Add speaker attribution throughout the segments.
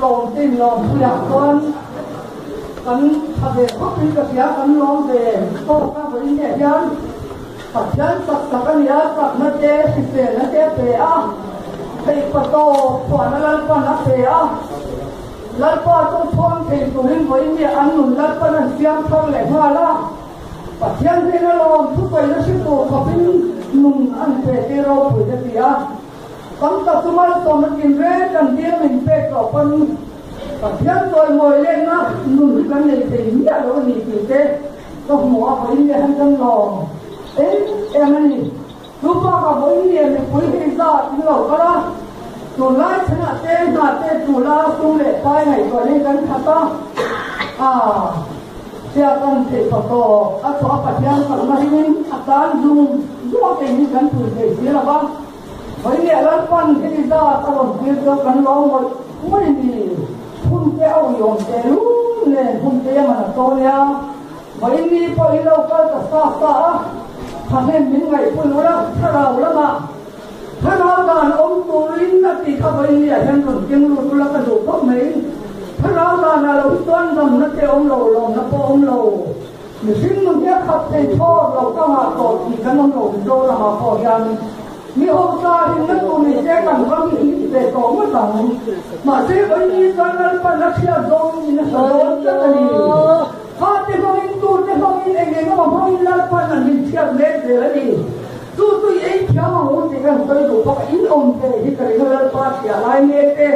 Speaker 1: Lawm tin lawm puiah chuan kan tha ve khawp in ka hria kan lawm ve tawk a vawiin leh hian Pathian chak tak a ni a, chakna te hriselna te a pe a, theihpa tawp chhuahna Lalpan a pe a, Lalpa chu chhuang thei turin vawiin leh an nun Lalpan an siam thar leh nghal a, Pathian hnena lawm thusawi na hre tur khawpin nun an pe tir ropui ka ti a. Tam tak chu malsawmna tin reng kan dil min pek tawh pawn Pathian chawimawi lenna nun hi kan nei thei miah lo a ni tih te ka hmu a, vawiin leh han kan lawm em em a ni. Chu bakah vawiin leh mipui hi zat in lo kal a, tunlai chhanah te hna te tula sum leh pai ngaihtuah hi kan khat a, aa sia kan theih tawh tawh a chhuah a Pathian kalna hingin a tan zung zung a kei hi kan pui thei si lo va. Vawi leh Lalpan heti zat a rawn tir chu kan lo ngawih ngawih ni. Hun te a uiawm teh lum nen hun te a man a to nia. Vawi ni pawh i lo kal ta sa sa a, thahnem min ngaihpui ula thlarau lamah thlarau dan awm turin a tih kha vawi ni ah hian rawn keng lut ula ka duh khawp mai. Thlarau danah lo hi chuan damna te awm lo, lawmna pawh awm lo. Mihring nun hi a khat thei thlawt lo ka ngah tawh tih kan awm lo Mizo lamah pawh hian mi hausa rinna tur ni se kan ram hi hlim ve tawh ngawt ang. Mahse vawiin chuan Lalpan a hriat zawng in a hla dawn tlat a ni. Fate hmangin tute hmangin eng eng emaw hmangin Lalpan an min hriat mek zel a ni. Chu chu i ei thiam ang u tih kan sawi duh bawk a, in awm ve hi ka ring a Lalpa hria lai mek te,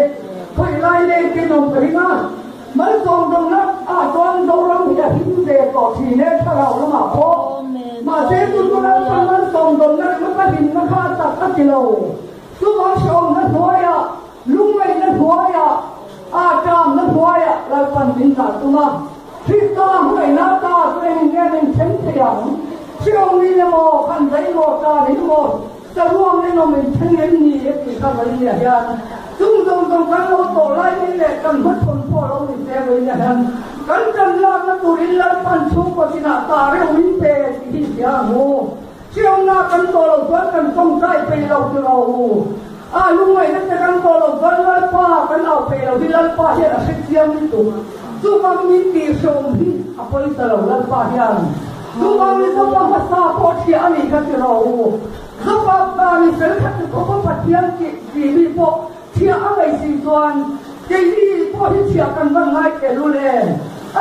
Speaker 1: khawih lai mek te in awm ka ring a. Malsawm dawmna ah chuan Zoram hi a him ve tawh thin e thlarau lamah pawh. Mahse chu chu Lalpan malsawm dawmna ringawt a hlimna kha a tak a ti lo. Chuvang hrehawmna hnuaiah, lungngaihna hnuaiah, aa ṭamna hnuaiah Lalpan min dah tum a. Krista hmangaihna ta chu engin nge min then thei ang? Hrehawm in emaw, khandaih emaw, tan in emaw, Saruang in awm in thleng em ni e tih kha vawiin ah hian chung zawng zawng kan lo tawh lai mai leh kan hmachhawn pawh a lo ni hle vawiin ah hian kan tan lakna turin Lalpan chhungkaw chinah ta reuh min pe tih hi hria ang u. Hriauna kan tawh loh chuan kan tawngtai peih lo ti rawh u. A lungngaihna te kan tawh loh chuan Lalpa kan au peih lo hi Lalpa hian a hrethiam lutuk. Chuvang min tih hreawm hi a pawisa lo Lalpa hian. Chuvang ni Zopa hmasa pawh thiah a nih kha ti rawh u. Zopa pa ni fel kha ti khawp a Pathian tih tih mi pawh thiah a ngaih si chuan keini pawh hi thiah kan van ngai teh lul em?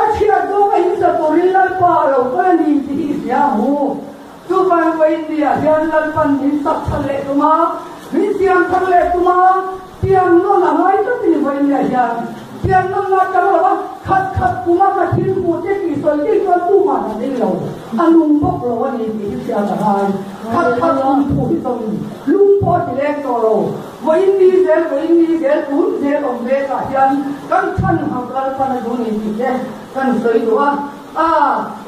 Speaker 1: A thiah zawng a insa turin Lalpa a lo kal a ni tih hi i hria ang u. Chuvang vawiin ni ah hian Lalpan min sak that leh tum a, min siam thar leh tum a, Pian nawn a ngai tlat a ni vawiin ni ah hian. Pian nawn la chang lo a, khat khat kum a ka thil hmuh te tih sawi tih chuan tumah an ei lo, a nung bawk lo a ni tih hi hriat a ngai. Khat khat kum thu hi zawng lung pawh a ti leng tawh lo. Vawiin ni zel, vawiin ni zel, tun zel awm mek ah hian kan chhan hang Lalpan a duh ni tih te kan sawi duh a. A,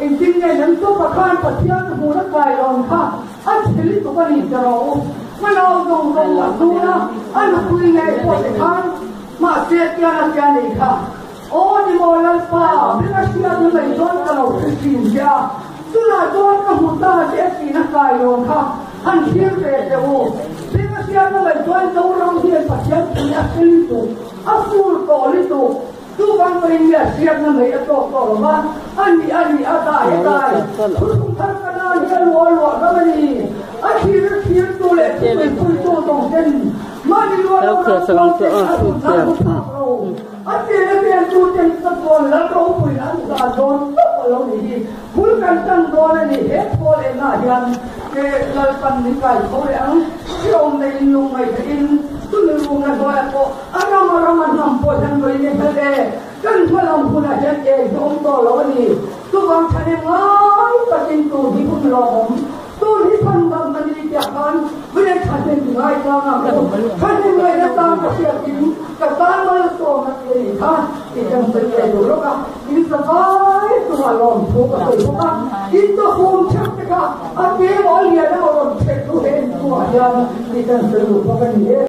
Speaker 1: engtin nge nan tawpa khan Pathian hmun a kai lawm kha a chhe lutuk a ni ti rawh u. Ka nau zawng zawng a zun a, a nupui ngei pawh te khan mahse tian a tia nei kha. Aw ni maw Lalpa, beng a hriat na mai chuan ka lo hre thin che a, chunah chuan ka hmu ta che a tihna kai lawm kha han thlir ve teh u. Beng a hriat na mai chuan Zoram hian Pathian pui a hre lutuk, a fur tawh lutuk. Chuvang pawhin mi a hriatna mai a tawk tawh lo va, a nih a nih a dai a dai. Thuthlung thar ka nan hi a luah luah ram a ni. A thlir a thlirtu leh thupuipuitu zawng ten mahni luah lo ram kual ten a hun an hmu phak lo. A chen a chentu ten chatuan lal ropui an zan dawn tawp a lo ni hi. Phul kan tan dawn a ni. He thaw lehna hian ke Lalpan min kai tho leh ang. Hreawm nei in lung ngaihtuahin chumi rûmna hnuaiah pawh a ram a ram a hnam pawh hian vawi ni hel e, kan hma lam hunah hian eng hi awm tawh lo a ni. Chuvang thahnem ngai takin tur hi hun lawmawm, tur hi chhan dam a ni tiah khan vawi thahnem ngai tlang ang u. kha i kan sawi ve duh lawk a, in zavai chungah lawmthu ka sawi bawk a, in chawhum theuh te kha a tlem aw lian emaw rawn chhek duh he in chungah hian i kan sawi duh bawk a ni e.